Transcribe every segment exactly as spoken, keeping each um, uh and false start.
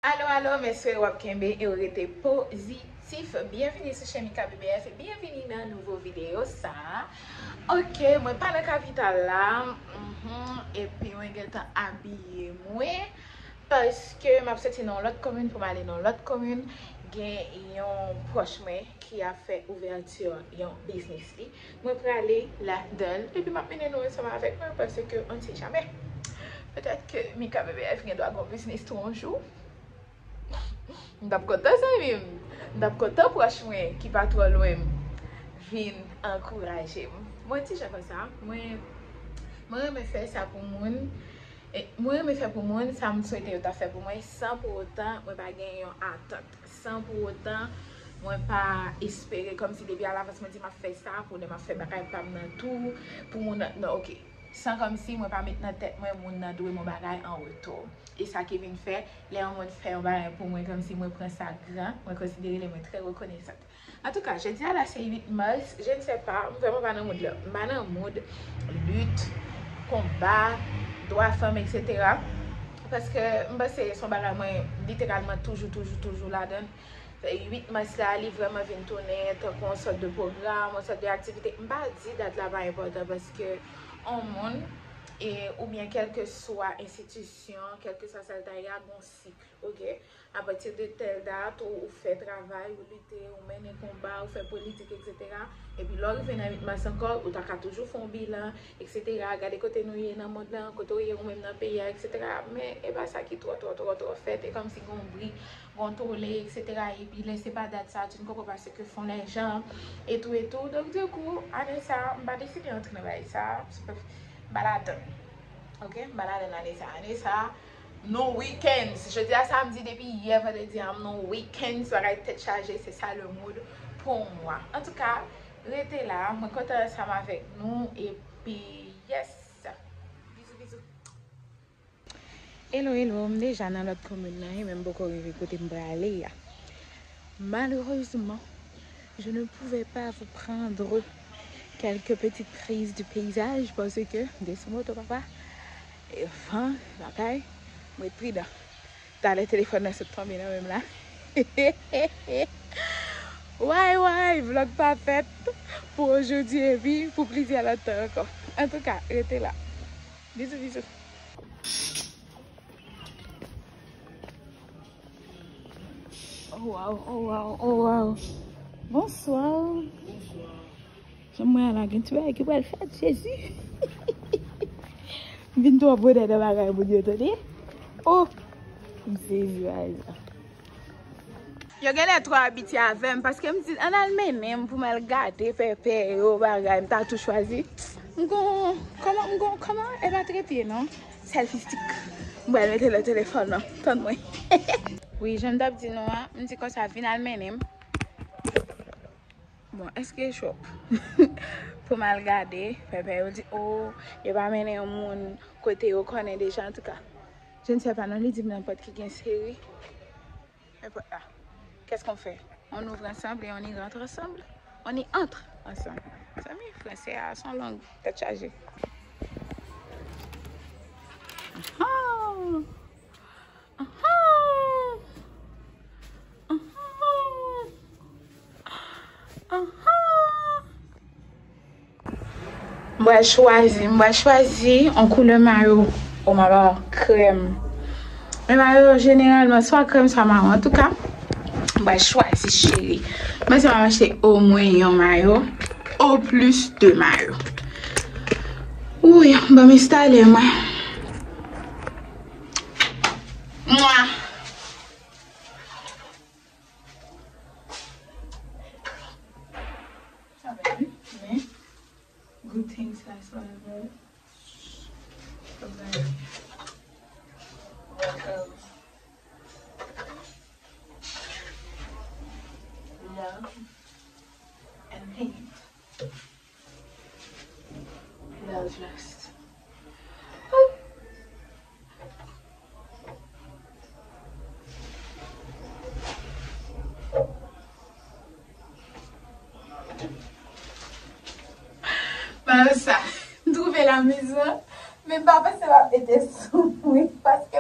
Alo, alo, m espere w ap kenbe e w rete pozitif. Byenvini sou chèn Mika B B F e byenvini nan nouvo videyo sa a. Ok, mwen pa nan kapital la. Mhm, epi mwen gentan abiye mwen. Paske m ap soti nan yon lòt komin pou m ale nan yon lòt komin. Gen yon pwòch mwen ki ap fè ouvèti yon biznis li. Mwen prale ladan l, epi m ap mennen nou ansanm avèk mwen, paske on ne sait jamais. Petèt ke Mika B B F gen dwa gen yon biznis tou yon jou. M t ap kontan, zanmi m. M t ap kontan pwòch mwen ki pa twò lwen m vin ankouraje m. Bon, ti jan konsa, mwen, mwen renmen fè sa pou moun. E, mwen renmen fè pou moun sa m swete yo ta fè pou mwen, san pou otan mwen pa gen yon atant. San pou otan mwen pa espere kòmsi depi alavans mwen di m ap fè sa, pou lè m ap fè bagay pa m nan tou, pou moun nan, non, ok. San kòmsi mwen pa met nan tèt mwen moun nan dwe m yon bagay an retou. E sa ki vin fè, lè yon moun fè yon bagay pou mwen, kòmsi mwen pran sa gran, mwen konsidere li, mwen trè rekonesan. Antouka, jodi a la se uit mas, je ne sais pas, m vrèman pa nan mood la. M pa nan mood lit, konba, dwa fanm, et cetera. Paske m panse se yon bagay mwen literalman toujou, toujou, toujou ladan. Uit mas la, li vrèman vin tounen tankou yon sòt de pwogram, yon sòt de aktivite. M pa di dat la pa enpòtan paske yon moun, e, oubyen kèlkeswa enstitisyon, kèlkeswa sa l ta ye a, gen yon sik. Ok, apati de tèl dat, ou, ou fè travay, ou lite, ou mennen konba, ou fè politik, et cetera. Epi lè w rive nan uit mas ankò, ou ta ka toujou fè yon bilan, et cetera. Gade kote nou ye nan mond lan, kote w ye ou menm nan peyi a, et cetera. Men e pa sa ki twò, twò, twò, twò fèt. E kòmsi gen yon bri, gen yon tole, et cetera. Epi lè se pa dat sa, tu ne comprends pas ce que font les gens, et tout, et tout. Donk, dikou, ane sa, m pa deside antre nan bagay sa. M pa ladan. Ok, m pa ladan ane sa. Ane sa, no weekends. Jodi a samdi, depi yè vandredi a, m no weekends, bagay tèt chaje, se sa le mood pou mwen. Antouka, rete la, mwen kontan ansanm avèk nou, epi, yes. Bizou, bizou. Hello, hello, m deja nan lòt komin nan, e menm poko rive kote m prale a. Malheureusement, je ne pouvais pas vous prendre quelques petites prises du paysage parce que m te sou moto, papa. E van, lakay, mwen pridan. Talè telefòn nan sot tonbe nan men m la. Way, way, vlòg pa fèt pou ojodi epi pou plizyè lòt tan ankò. Antouka, rete la. Bizou, bizou. Oh, wow, oh, wow, oh, wow. Bonswa. Jan m wè a la, gen ti bagay ki pral fèt, Jezi. M vin twò bonè nan bagay moun yo, tande. Oh, m sezi, bagay sa. Yo genlè twò abitye avè m, paske m di, ann al mennen m pou m al gade pèpè yo, bagay, m ta tou chwazi. M gon, kòman, m gon, kòman, e pa trepye, non. Selfie stick. M pral mete nan telefòn nan. Tann mwen. Wi, jan m t ap di nou an, m di konsa, vin al mennen m. Bon, èske e chòp? Pou m al gade, pèpè yo di, oh, yo pa mennen yon moun kote yo konnen deja, antouka. Je ne sais pas, non, li di m nenpòt ki gen seri. Nenpòt la. Qu'est-ce qu'on fait? On ouvre ensemble et on y rentre ensemble. On y entre ensemble. Zanmi, fransè a se yon lang tèt chaje. Ah! Aha! Aha! Aha! M pral chwazi, m pral chwazi yon koulè mayo. O, m ap ba krèm. Men mayo yo jeneralman swa krèm, swa mawon. Antouka, m pral chwazi, cheri. Mwen se m ap achte omwen yon mayo, o plis de mayo. Wouy, ban m enstale mwen. Mwa. Sa bèl, wi, men good things last forever. Bye. Welcome. Love and hate. Love last. Malsa, m twouve l amizan, men m pa panse m ap mete sou mwen, paske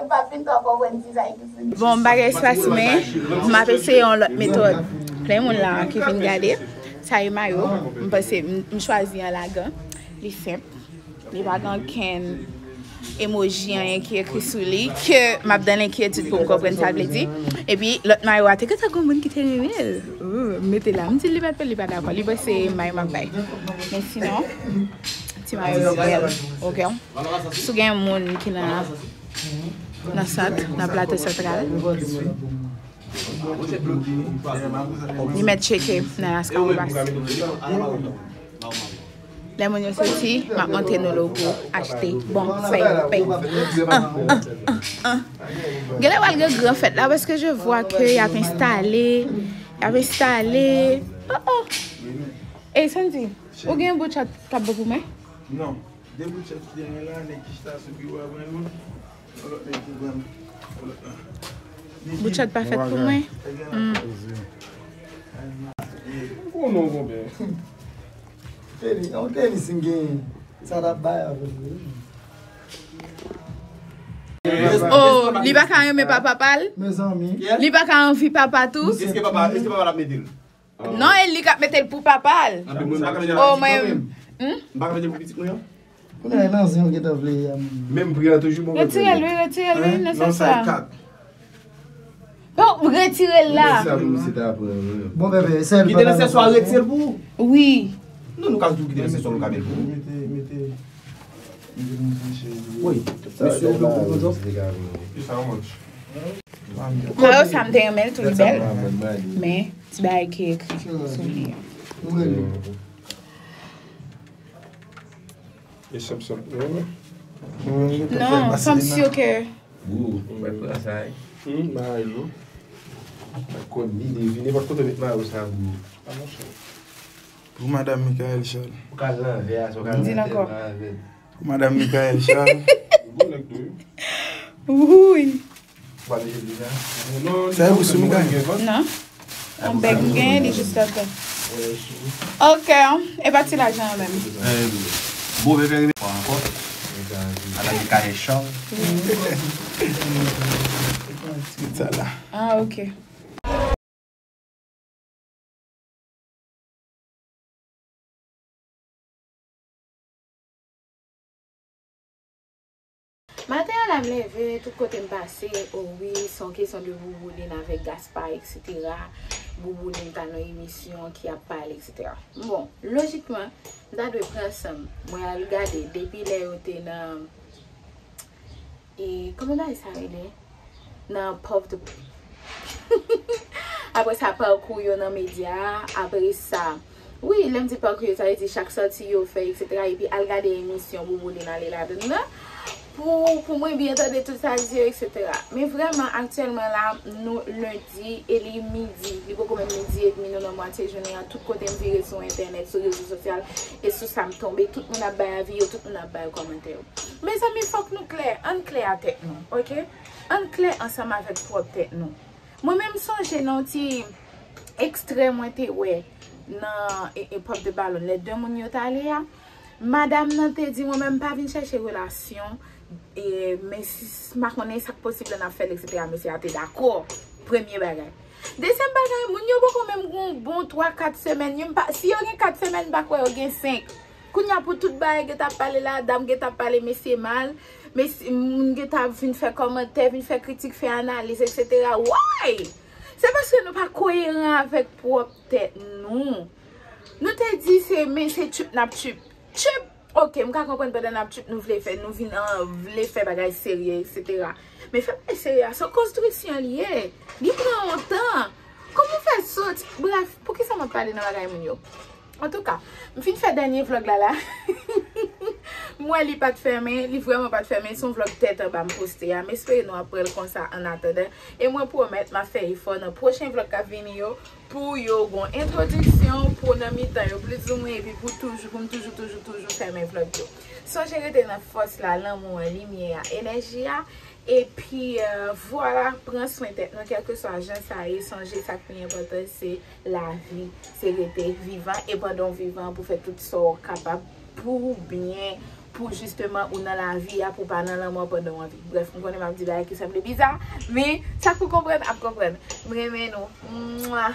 Bon, bagay se pase, men m ap eseye yon lòt metòd. Plen moun la ki vin gade. Sa e mayo. M panse m, m chwazi an lagan. Li senp. Li pa gen okenn emoji, anyen ki ekri sou li, ke m ap dan lenkyetid pou m konprann sa l vle di. Epi, lòt mayo a, te gentan gen moun ki te renmen l. Ooh, m mete la. M di l li pa t, li pa dakò. Li panse mayo m ap bay. Men sinon, ti mayo yo bèl. Oke? Si w gen moun ki nan, nan sant, nan Plato Santral, li mèt tcheke nan Las Carambas. Lè moun yo soti, m ap montre nou logo, achte, bon, fè, fè. An, an, an, an. Genlè pral gen gran fèt la, paske je vois que y ap enstale, y ap enstale. Oh, oh. Ey, Sandy, ou gen bout chat k ap bon pou mwen? Non. De bout chat ki genyen la, nèg ki chita sou biwo a pran youn. Yon lòt nèg ki pran yon lòt la. Bout chat pa fèt pou mwen. Hmm. Ou non, konbyen? Teni, yon teni si m genyen. Sa t ap bay avè l, wi. Oh, li pa ka renmen papa pa l? Mezanmi. Li pa ka anvi papa tou? Èske papa, èske papa l ap mete l? Non, e li k ap mete l pou papa l. Anpil moun pa ka mete l pou pitit mwen menm. M pa ka mete l pou pitit mwen an. Kounye a, nan zen yo gentan vle a moun. Menm pri an toujou bon. Retire l, wi, retire l, wi, nan sèl sa. Bon, retire l la. Bon, bebe, sèl kite nan sèl sa, retire l pou ou. Wi. Non, nou ka toujou kite nan sèl sa, nou ka mete l pou ou. Mete, mete. Wi. Mesye, ou gen pwoblèm. Mayo sa m te renmen l tou, li bèl. Men ti bagay ki ekri sou li a. E senp senp. Non, sa m si ke. Gou, mwen pran sa, wi. Hmm, bagay lou. Mwen konn li, li vini, mwen konn met mayo sa, gou. Pou madanm Michael Charles. Ou ka lanvè a, sa w ka mete l anvè. Pou madanm Michael Charles. Wouy. Sa e pou sou Michael? Non. Yon bèk m genyen, li jis ladan. Ok, e pa ti lajan an menm. Bon, bebe, reme ankò. Madanm Michael Charles. Sa la. Ah, ok. Maten an la, m leve, tout kote m pase, o wi, se yon kesyon de Bouboulin avèk Gaspard, et cetera. Bouboulin t al nan emisyon ki ap pale, et cetera. Bon, lojikman, m ta dwe pran san m. Mwen al gade, depi lè yo te nan E kòman bagay sa rele? Nan pòv de. Apre sa, pakou yo nan medya a. Apre sa, wi, lè m di pakou yo, sa vle di chak sòti yo fè, et cetera. Epi al gade emisyon Bouboulin ale ladann nan. Pou, pou mwen byen tande tout sa l di yo, et cetera. Men vrèman, aktyèlman la, nou lendi, e li midi. Li poko menm midi edmi, nou nan mwatye jounen an. Tout kote m vire sou entènèt, sou rezo sosyal, e sou sa m tonbe. Tout moun ap bay avi yo, tout moun ap bay kòmantè yo. Mezanmi, fòk nou klè. Ann klè a tèt nou, oke? Ann klè ansanm avèk pwòp tèt nou. Mwen menm, m sonje nan yon ti ekstrè mwen te wè nan e, e, pòv de balon, lè de moun yo t ale a. Madanm nan te di, mwen menm, m pa vin chèche relasyon, e, men si, m pa konnen sa k posib la, n ap fè l, et cetera. Mesye a te dakò. Premye bagay. Dezyèm bagay, moun yo poko menm gen yon bon twa, kat semèn. Yo, m pa, si yo gen kat semèn, m pa kwè yo gen senk. Kounye a pou tout bagay gentan ap pale la, dam gentan ap pale mesye mal, mesye, moun gentan ap vin fè kòmantè, vin fè kritik, fè analiz, et cetera. Why? Se paske nou pa koyeran avèk pwòp tèt nou. Nou te di se, men se tchup n ap tchup. Tchup! Oke, m ka konprann pandan n ap tchup nou vle fè, nou vin an, vle fè bagay serye, et cetera. Men fè bagay serye a, se yon konstriksyon li ye. Li pran yon tan. Kòman w fè soti? Brèf, poukisa m ap pale nan bagay moun yo? Antouka, m fin fè dènye vlòg la la. M wè li pa t fèmen, li vrèman pa t fèmen. Se yon vlòg tèt anba m poste a. M espere nou ap pran l konsa annatandan. E mwen pwomèt m ap fè efò nan pwochen vlòg k ap vini yo pou yo gon entwodiksyon, pou nan mitan yo plizoumwen, epi pou toujou, pou m toujou, toujou, toujou fèmen vlòg yo. Sonje rete nan fòs la, lanmou an, limyè a, enèji a. Epi, euh, vwala, pran swen tèt nou, kèlkeswa jan sa ye, sonje sa k pi enpòtan se lavi, se rete vivan, e pandan w vivan pou fè tout sa w kapab pou byen, pou jisteman ou nan lavi a, pou w pa nan lanmò pandan w anvi. Brèf, m konnen m ap di bagay ki sanble biza, men sa k pou konprann ap konprann. M renmen nou. Mwa.